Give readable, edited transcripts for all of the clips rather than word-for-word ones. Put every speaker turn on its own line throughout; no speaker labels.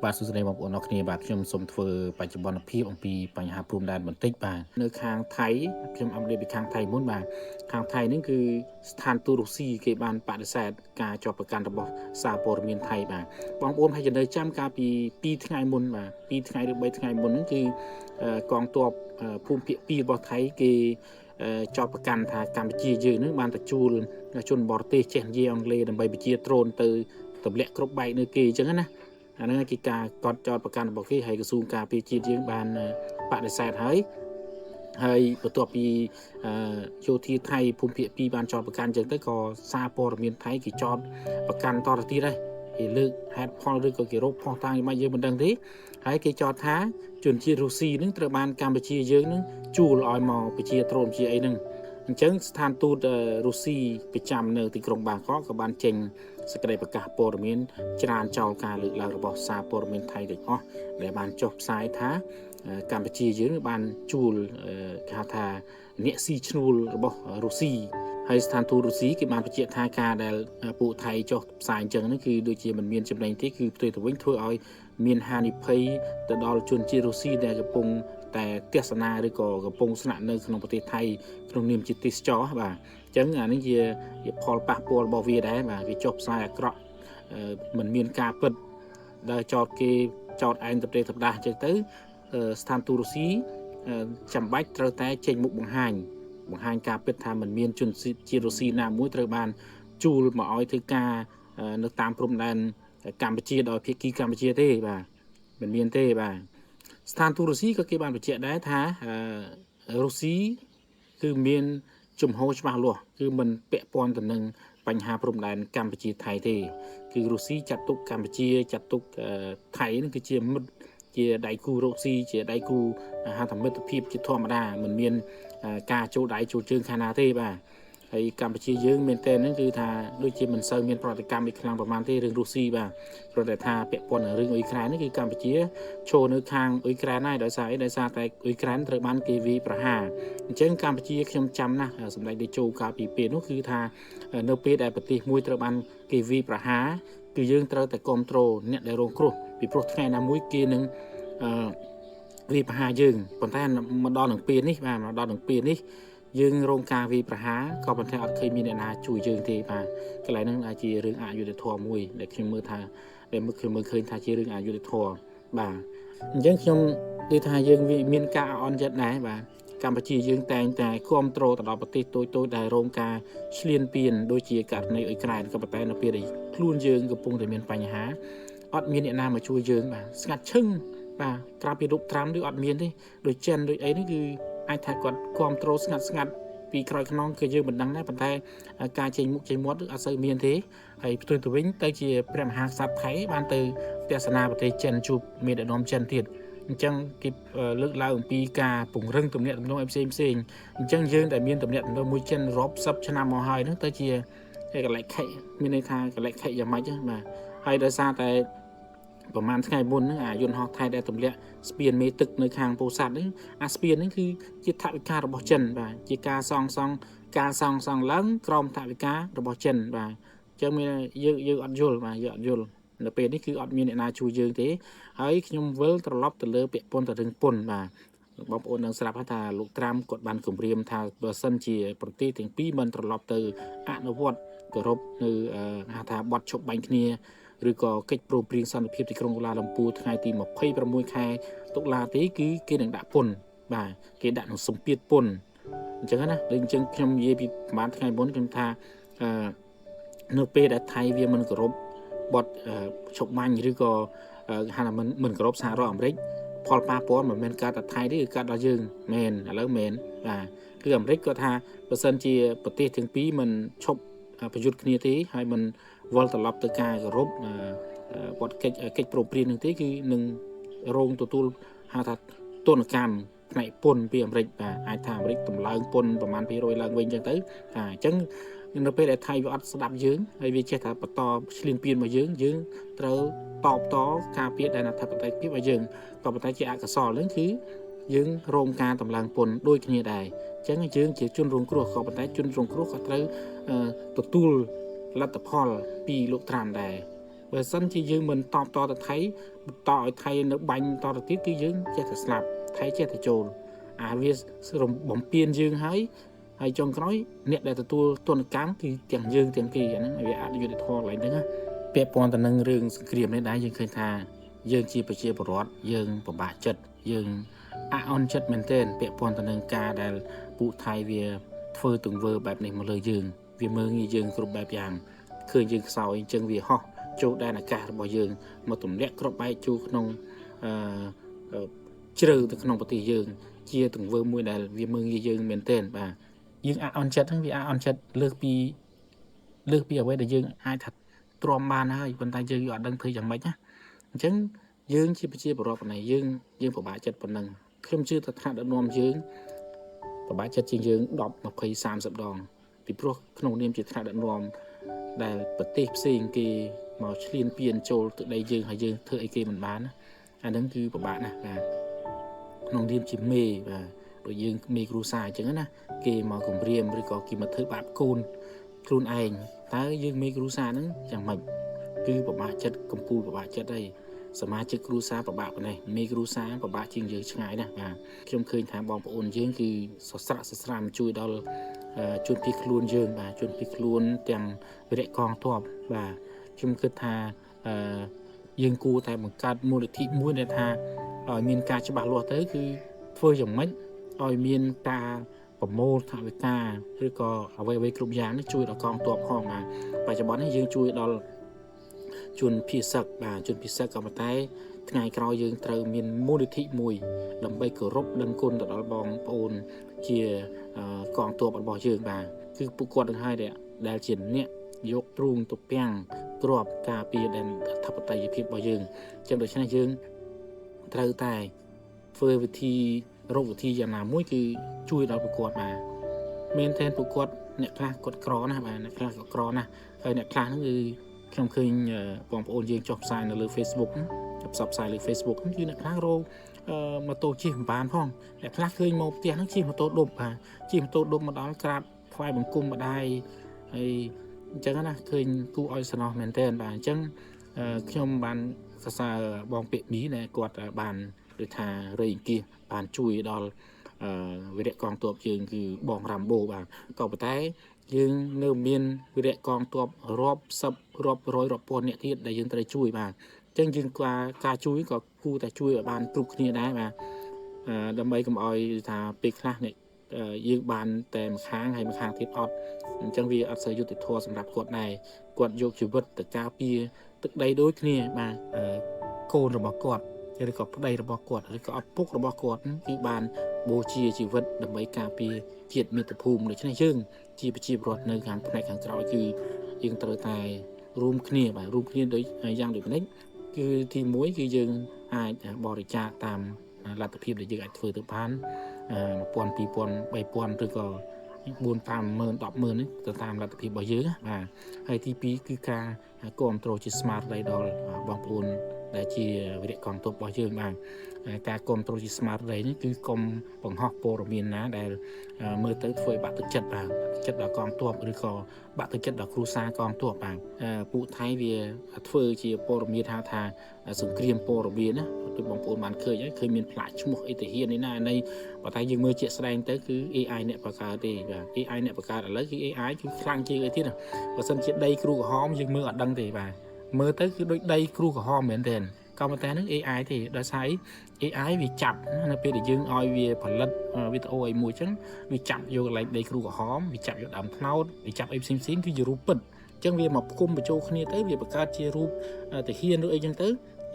បាទសួស្តីបងប្អូនអរគ្នាបាទខ្ញុំសូមធ្វើបច្ចុប្បន្នភាពអំពីបញ្ហាព្រំដែនបន្តិចបាទនៅខាងថៃខ្ញុំអាប់ដេតពីខាងថៃមុនបាទខាងថៃនេះគឺស្ថានទូតរុស្ស៊ីគេបានបដិសេធការជាប់ប្រកាន់របស់សារព័ត៌មានថៃបាទបងប្អូនហើយនៅចាំកាលពី2ថ្ងៃមុនបាទ2ថ្ងៃឬ3ថ្ងៃមុនហ្នឹងគឺកងទ័ពភូមិភាគ2របស់ថៃគេចោទប្រកាន់ថាកម្ពុជាយើងនឹងបានទៅជួលជនបរទេសចេះនិយាយអង់គ្លេសដើម្បីបញ្ជាដ្រូនទៅទម្លាក់គ្រប់បែកនៅគេអញ្ចឹងណាអាហ្នឹងគឺការកត់ចោតប្រកាន់របស់គេហើយក្រសួងការពារជាតិយើងបានបដិសេធហើយហើយបន្ទាប់ពីយោធាថៃភូមិភាគ2បានចោតប្រកាន់អញ្ចឹងទៅក៏សារព័ត៌មានថៃគេចោតប្រកាន់តទៅទៀតដែរគេលើកហេតុផលឬក៏គេរកផុសតាងយ៉ាងម៉េចយើងមិនដឹងទេហើយគេចោទថាជនជាតិរុស្ស៊ីនឹងត្រូវបានកម្ពុជាយើងនឹងជួលឲ្យមកពជាត្រូនជាអីនឹងអញ្ចឹងស្ថានទូតរុស្ស៊ីប្រចាំនៅទីក្រុងបាងកកក៏បានចេញសេចក្តីប្រកាសព័ត៌មានច្រានចោលការលើកឡើងរបស់សារព័ត៌មានថៃទាំងអស់ដែលបានចុះផ្សាយថាកម្ពុជាយើងបានជួលគេហៅថាអ្នកស៊ីឈ្នួលរបស់រុស្ស៊ីហើយស្ថានទូតរុស្ស៊ីគេបានបញ្ជាក់ថាការដែលពួកថៃចុះផ្សាយអញ្ចឹងនេះគឺដូចជាមិនមានចំណេញទេគឺផ្ទុយទៅវិញធ្វើឲ្យមានហានិភ័យទៅដល់ជនជាតិរុស្ស៊ីដែលកំពុងតែទស្សនាឬក៏កំពុងស្នាក់នៅក្នុងប្រទេសថៃក្នុងនាមជាទេសចរបាទអញ្ចឹងអានេះជាផលប៉ះពាល់របស់វាដែរបាទវាចុះផ្សាយអាក្រក់មិនមានការពិតដែលចោតគេចោតឯងទៅប្រទេសតដាស់អញ្ចឹងទៅស្ថានទូតរុស្ស៊ីចាំបាច់ត្រូវតែចេញមុខបង្ហាញបង្ហាញការពិតថាมันមានជនជាតិរុស្ស៊ីណាមួយត្រូវបានជួលមកឲ្យធ្វើការនៅតាមព្រំដែនកម្ពុជាដោយភាគីកម្ពុជាទេបាទមិនមានទេបាទស្ថានទូតរុស្ស៊ីក៏គេបានបញ្ជាក់ដែរថារុស្ស៊ីគឺមានជំហរច្បាស់លាស់គឺមិនពាក់ព័ន្ធទៅនឹងបញ្ហាព្រំដែនកម្ពុជាថៃទេគឺរុស្ស៊ីចាត់ទុកកម្ពុជាចាត់ទុកថៃនឹងគឺជាមិត្តជាដៃគូរកស៊ីជាដៃគូហៅថាមិត្តភាពជាធម្មតាមិនមានការចូលដៃចូលជើងខាងណាទេបាទហើយកម្ពុជាយើងមែនតើហ្នឹងគឺថាដូចជាមិនសូវមានប្រតិកម្មអីខ្លាំងប្រហែលទេរឿងរុស្ស៊ីបាទព្រោះតែថាពាក់ព័ន្ធនឹងរឿងអ៊ុយក្រែននេះគឺកម្ពុជាចូលនៅខាងអ៊ុយក្រែនហើយដោយសារអីដោយសារតែអ៊ុយក្រែនត្រូវបានគេវាយប្រហារអញ្ចឹងកម្ពុជាខ្ញុំចាំណាស់សម្ដេចតេជោកាលពីពេលនោះគឺថានៅពេលដែលប្រទេសមួយត្រូវបានគេវាយប្រហារគឺយើងត្រូវតែគ្រប់គ្រងអ្នកដែលរងគ្រោះពីព្រោះថ្ងៃណាមួយគេនឹងអឺវាយប្រហារយើងប៉ុន្តែមកដល់នឹងពេលនេះបាទមកដល់នឹងពេលនេះយើងរងការវាយប្រហារក៏ប៉ុន្តែអត់ឃើញមានអ្នកណាជួយយើងទេបាទកន្លែងហ្នឹងអាចជារឿងអយុត្តិធម៌មួយដែលខ្ញុំមើលថាដែលមើលខ្ញុំមើលឃើញថាជារឿងអយុត្តិធម៌បាទអញ្ចឹងខ្ញុំនិយាយថាយើងវាមានការអន់ចិត្តដែរបាទកម្ពុជាយើងតែងតែគ្រប់គ្រងទៅដល់ប្រទេសតូចៗដែលរងការឈ្លានពានដូចជាករណីអ៊ុយក្រែនក៏ប៉ុន្តែនៅពេលដែលខ្លួនយើងកំពុងតែមានបញ្ហាអត់មានអ្នកណាមកជួយយើងបាទស្ងាត់ឈឹងបាទក្រៅពីរូបត្រាំឬអត់មានទេដូចចិនដូចអីនេះគឺអាចថាគាត់គ្រប់គ្រងស្ងាត់ស្ងាត់ពីក្រោយខ្នងគឺយើងមិនដឹងដែរប៉ុន្តែការចេញមុខចេញមាត់អត់សូវមានទេហើយផ្ទុយទៅវិញទៅជាព្រះមហាក្សត្រថៃបានទៅទស្សនាប្រទេសចិនជួបមេដឹកនាំចិនទៀតអញ្ចឹងគេលើកឡើងអំពីការពង្រឹងទំនាក់ទំនងឲ្យផ្សេងផ្សេងអញ្ចឹងយើងដែលមានទំនាក់ទំនងមួយចិនរាប់សិបឆ្នាំមកហើយហ្នឹងទៅជាកលិខិមានន័យថាកលិខិយ៉ាងម៉េចបាទហើយដោយសារតែប្រហែលថ្ងៃមុនហ្នឹងអាយន្តហោះថៃដែលទម្លាក់ស្ពានមេទឹកនៅខាងពោធិ៍សាត់ហ្នឹងអាស្ពានហ្នឹងគឺជាថវិការបស់ចិនបាទជាការសង់សង់ការសង់សង់ឡើងក្រោមថវិការបស់ចិនបាទអញ្ចឹងមានយើងអត់យល់បាទយើងអត់យល់នៅពេលនេះគឺអត់មានអ្នកណាជួយយើងទេហើយខ្ញុំវិលត្រឡប់ទៅលើពាក់ព័ន្ធទៅរឿងពន្ធបាទបងប្អូននឹងស្រាប់ថាលោកត្រាំគាត់បានគម្រាមថាបើសិនជាប្រទេសទាំងពីរមិនត្រឡប់ទៅអនុវត្តគោរពនៅហៅថាបទឈប់បាញ់គ្នាឬក៏កិច្ចព្រមព្រៀងសន្តិភាពទីក្រុងកូឡាលំពូថ្ងៃទី26ខែតុលាទេគឺគេនឹងដាក់ពន្ធបាទគេដាក់នឹងសម្ពាធពន្ធអញ្ចឹងណាដូចអញ្ចឹងខ្ញុំនិយាយពីប្រហែលថ្ងៃមុនខ្ញុំថាអឺនៅពេលដែលថៃវាមិនគោរពបទឈប់បាញ់ឬក៏ហៅថាមិនគោរពសហរដ្ឋអាមេរិកផលប៉ះពាល់មិនមែនកើតតែថៃទេគឺកើតដល់យើងមែនឥឡូវមែនបាទគឺអាមេរិកគាត់ថាបើសិនជាប្រទេសទាំងពីរមិនឈប់ប្រយុទ្ធគ្នាទេហើយមិនវិលត្រឡប់ទៅការគោរពបទកិច្ចព្រមព្រៀងនឹងទេគឺនឹងរងទទួលហៅថាទណ្ឌកម្មផ្នែកពន្ធពីអាមេរិកបាទអាចថាអាមេរិកតម្លើងពន្ធប្រមាណ200ឡើងវិញអញ្ចឹងទៅបាទអញ្ចឹងនៅពេលដែលថៃវាអត់ស្ដាប់យើងហើយវាចេះតែបន្តឈ្លានពានមកយើងយើងត្រូវតបតការពារដែនអធិបតេយ្យភាពឲ្យយើងក៏ប៉ុន្តែជាអកុសលហ្នឹងគឺយើងរងការតម្លើងពន្ធដូចគ្នាដែរអញ្ចឹងយើងជាជនរងគ្រោះក៏ប៉ុន្តែជនរងគ្រោះក៏ត្រូវទទួលលទ្ធផលពីលោកត្រាំដែរ បើសិនជាយើងមិនតបតទៅថៃបន្តឲ្យថៃនៅបាញ់តទៅទៀតគឺយើងចេះតែស្លាប់ថៃចេះតែចូលអាវាបំពេញយើងហើយហើយចុងក្រោយអ្នកដែលទទួលទណ្ឌកម្មគឺទាំងយើងទាំងគេអាហ្នឹងវាអយុត្តិធម៌កន្លែងហ្នឹងណាពាក់ព័ន្ធទៅនឹងរឿងសង្គ្រាមនេះដែរយើងឃើញថាយើងជាប្រជាពលរដ្ឋយើងពិបាកចិត្តយើងអអន់ចិត្តមែនទែនពាក់ព័ន្ធទៅនឹងការដែលពួកថៃវាធ្វើទង្វើបែបនេះមកលើយើងវាមើងងាយយើងគ្រប់បែបយ៉ាងឃើញយើងខ្សោយអញ្ចឹងវាហោះចូលដែនអាកាសរបស់យើងមកទម្លាក់គ្រាប់បែកចូលក្នុងអឺជ្រៅទៅក្នុងប្រទេសយើងជាទង្វើមួយដែលវាមើងងាយយើងមែនទែនបាទយើងអអន់ចិត្តហ្នឹងវាអអន់ចិត្តលើសពីលើសពីអ្វីដែលយើងអាចថាទ្រាំបានហើយប៉ុន្តែយើងអត់ដឹងធ្វើយ៉ាងម៉េចណាអញ្ចឹងយើងជាប្រជាពលរដ្ឋប៉ុណ្ណេះយើងយើងពិបាកចិត្តប៉ុណ្ណឹងខ្ញុំជឿថាថ្នាក់ដឹកនាំយើងពិបាកចិត្តជាងយើង10 20 30ដងពីព្រោះក្នុងនាមជាថ្នាក់ដឹកនាំដែលប្រទេសផ្សេងគេមកឈ្លានពានចូលទឹកដីយើងហើយយើងធ្វើអីគេមិនបានណាអាហ្នឹងគឺពិបាកណាស់បាទក្នុងនាមជាមេបាទដូចយើងមេគ្រួសារអញ្ចឹងណាគេមកគំរាមឬក៏គេមកធ្វើបាបកូនខ្លួនឯងតើយើងមេគ្រួសារហ្នឹងយ៉ាងម៉េចគឺពិបាកចិត្តកំពូលពិបាកចិត្តហើយសមាជិកគ្រួសារពិបាកប៉ុណ្ណេះមេគ្រួសារពិបាកជាងយើងឆ្ងាយណាស់បាទខ្ញុំឃើញថាបងប្អូនយើងគឺសស្រាក់សស្រាំជួយដល់ជនភៀសខ្លួនយើងបាទជនភៀសខ្លួនទាំងវីរៈកងទ័ពបាទខ្ញុំគិតថាយើងគួរតែបង្កើតមូលនិធិមួយដែលថាឲ្យមានការច្បាស់លាស់ទៅគឺធ្វើយ៉ាងម៉េចឲ្យមានការប្រមូលថវិកាឬក៏អ្វីអ្វីគ្រប់យ៉ាងនេះជួយដល់កងទ័ពផងបាទបច្ចុប្បន្ននេះយើងជួយដល់ជនភៀសសឹកបាទជនភៀសសឹកក៏ប៉ុន្តែថ្ងៃក្រោយយើងត្រូវមានមូលនិធិមួយដើម្បីគោរពដឹងគុណទៅដល់បងប្អូនជាកងទ័ពរបស់យើងបាទគឺពួកគាត់នឹងហើយដែលជាអ្នកយកទ្រូងទៅពាំងគ្រាប់ការពារដែនអធិបតេយ្យភាពរបស់យើងអញ្ចឹងដូច្នេះយើងត្រូវតែធ្វើវិធីរកវិធីយ៉ាងណាមួយគឺជួយដល់ពួកគាត់បាទមែនទែនពួកគាត់អ្នកខ្លះគាត់ក្រណាស់បាទអ្នកខ្លះក៏ក្រណាស់ហើយអ្នកខ្លះហ្នឹងគឺខ្ញុំឃើញបងប្អូនយើងចុះផ្សាយនៅលើ Facebook ផ្សព្វផ្សាយលើ Facebook ហ្នឹងគឺអ្នកខ្លះរកម៉ូតូជិះមិនបានផងអ្នកខ្លះឃើញមកផ្ទះហ្នឹងជិះម៉ូតូដប់បាទជិះម៉ូតូដប់មកដល់ក្រាបថ្វាយបង្គំម្ដាយហើយអញ្ចឹងណាឃើញគូឲ្យសំណោះមែនទែនបាទអញ្ចឹងខ្ញុំបានសរសើរបងពាក្យមីដែលគាត់បានដូចថារៃអង្គាសបានជួយដល់វីរៈកងទ័ពយើងគឺបងរ៉ាំបូបាទក៏ប៉ុន្តែយើងនៅមានវីរៈកងទ័ពរាប់សិបរាប់រយរាប់ពាន់អ្នកទៀតដែលយើងត្រូវជួយបាទអញ្ចឹងយើងការជួយក៏គួរតែជួយឲ្យបានគ្រប់គ្នាដែរបាទដើម្បីកុំឲ្យថាពេលខ្លះអ្នកយើងបានតែម្ខាងហើយម្ខាងទៀតអត់អញ្ចឹងវាអត់សូវយុត្តិធម៌សម្រាប់គាត់ដែរគាត់យកជីវិតទៅការពារទឹកដីដូចគ្នាបាទកូនរបស់គាត់ឬក៏ប្តីរបស់គាត់ឬក៏ឪពុករបស់គាត់គឺបានបូជាជីវិតដើម្បីការពារជាតិមាតុភូមិដូច្នេះយើងជាប្រជាពលរដ្ឋនៅខាងផ្នែកខាងក្រោយគឺយើងត្រូវតែរួមគ្នាបាទរួមគ្នាដូចយ៉ាងដូចនេះគឺទី1គឺយើងអាចបរិច្ចាគតាមលទ្ធភាពដែលយើងអាចធ្វើទៅបាន1000 2000 3000ឬក៏4 50000 100000នេះទៅតាមលទ្ធភាពរបស់យើងបាទហើយទី2គឺការគ្រប់គ្រងជាស្មារតីដល់បងប្អូនដែលជាវីរៈកងទ័ពរបស់យើងបាទការគ្រប់គ្រងជាស្មារតីនេះគឺកុំបង្ហោះព័ត៌មានណាដែលមើលទៅធ្វើឲ្យបាក់ទឹកចិត្តបាទចិត្តដល់កងទ័ពឬក៏បាក់ទឹកចិត្តដល់គ្រួសារកងទ័ពបាទពួកថៃវាធ្វើជាព័ត៌មានថាសង្គ្រាមព័ត៌មានណាដូចបងប្អូនបានឃើញហើយឃើញមានផ្លាកឈ្មោះអ៊ីតាហ៊ាននេះណានៃប៉ុន្តែយើងមើលជាក់ស្ដែងទៅគឺ AI អ្នកបង្កើតទេបាទ AI អ្នកបង្កើតឥឡូវគឺ AI គឺខ្លាំងជាងអីទៀតបើសិនជាដីគ្រូក្រហមយើងមើលអត់ដឹងទេបាទមើលទៅគឺដូចដីគ្រូក្រហមមែនទែនក៏ប៉ុន្តែហ្នឹង AI ទេដោយសារ AI វាចាប់នៅពេលដែលយើងឲ្យវាផលិតវីដេអូអីមួយចឹងវាចាប់យកកន្លែងដីគ្រូក្រហមវាចាប់យកដើមត្នោតវាចាប់អីផ្សេងផ្សេងគឺជារូបពិតអញ្ចឹងវាមកផ្គុំបញ្ចូលគ្នាទៅវាបង្កើតជារូបទាហានឬអីចឹងទៅ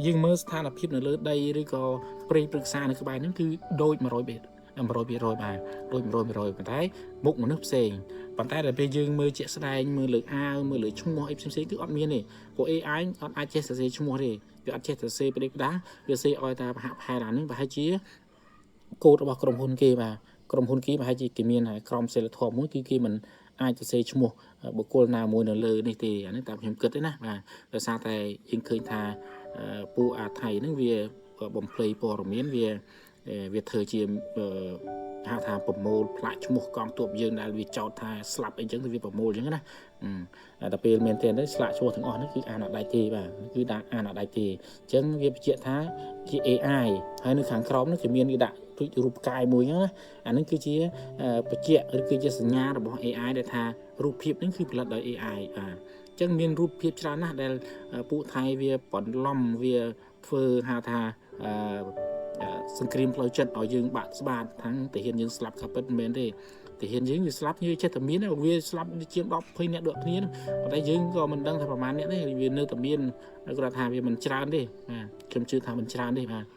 យើងមើលស្ថានភាពនៅលើដីឬក៏ព្រៃព្រឹក្សានៅក្បែរហ្នឹងគឺដូច100 100%បាទដូច100 100ប៉ុន្តែមុខមនុស្សផ្សេងប៉ុន្តែដល់ពេលយើងមើលជាក់ស្ដែងមើលលើអាវមើលលើឈ្មោះអីផ្សេងៗគឺអត់មានទេព្រោះ AI អត់អាចចេះសរសេរឈ្មោះទេវាអត់ចេះសរសេរប្រេផ្ដាវាសេឲ្យតែប្រហាក់ប្រហែលអានេះប្រហែលជាកូដរបស់ក្រុមហ៊ុនគេបាទក្រុមហ៊ុនគេប្រហែលជាគេមានក្រមសីលធម៌មួយគឺគេមិនអាចសរសេរឈ្មោះបុគ្គលណាមួយនៅលើនេះទេអានេះតាមខ្ញុំគិតទេណាបាទដោយសារតែយើងឃើញថាពួកអាថៃហ្នឹងវាបំភ្លៃព័ត៌មានវា វាធ្វើជាហៅថាប្រមូលផ្លាកឈ្មោះកងទ័ពយើងដែលវាចោទថាស្លាប់អីចឹងទៅវាប្រមូលអញ្ចឹងណាតែពេលមែនទែនទៅស្លាកឈ្មោះទាំងអស់នេះគឺអានអត់ដាច់ទេបាទគឺដាក់អានអត់ដាច់ទេអញ្ចឹងវាបញ្ជាក់ថាជា AI ហើយនៅខាងក្រោមនោះគេមានគេដាក់ដូចរូបផ្កាយមួយអញ្ចឹងណាអានឹងគឺជាបញ្ជាក់ឬគឺជាសញ្ញារបស់ AI ដែលថារូបភាពនេះគឺផលិតដោយ AI បាទអញ្ចឹងមានរូបភាពច្រើនណាស់ដែលពួកថៃវាបន្លំវាធ្វើហៅថាអឺសង្គ្រាមផ្លូវចិត្តឲ្យយើងបាក់ស្បាតทั้งទាហានយើងស្លាប់ក៏ពិតមិនមែនទេទាហានយើងវាស្លាប់យើងចេះតែមានវាស្លាប់ជាង10 20នាក់ដកគ្នាប៉ុន្តែយើងក៏មិនដឹងថាប្រហែលអ្នកទេវានៅតែមានគាត់ថាវាមិនច្រើនទេបាទខ្ញុំជឿថាមិនច្រើនទេបាទ។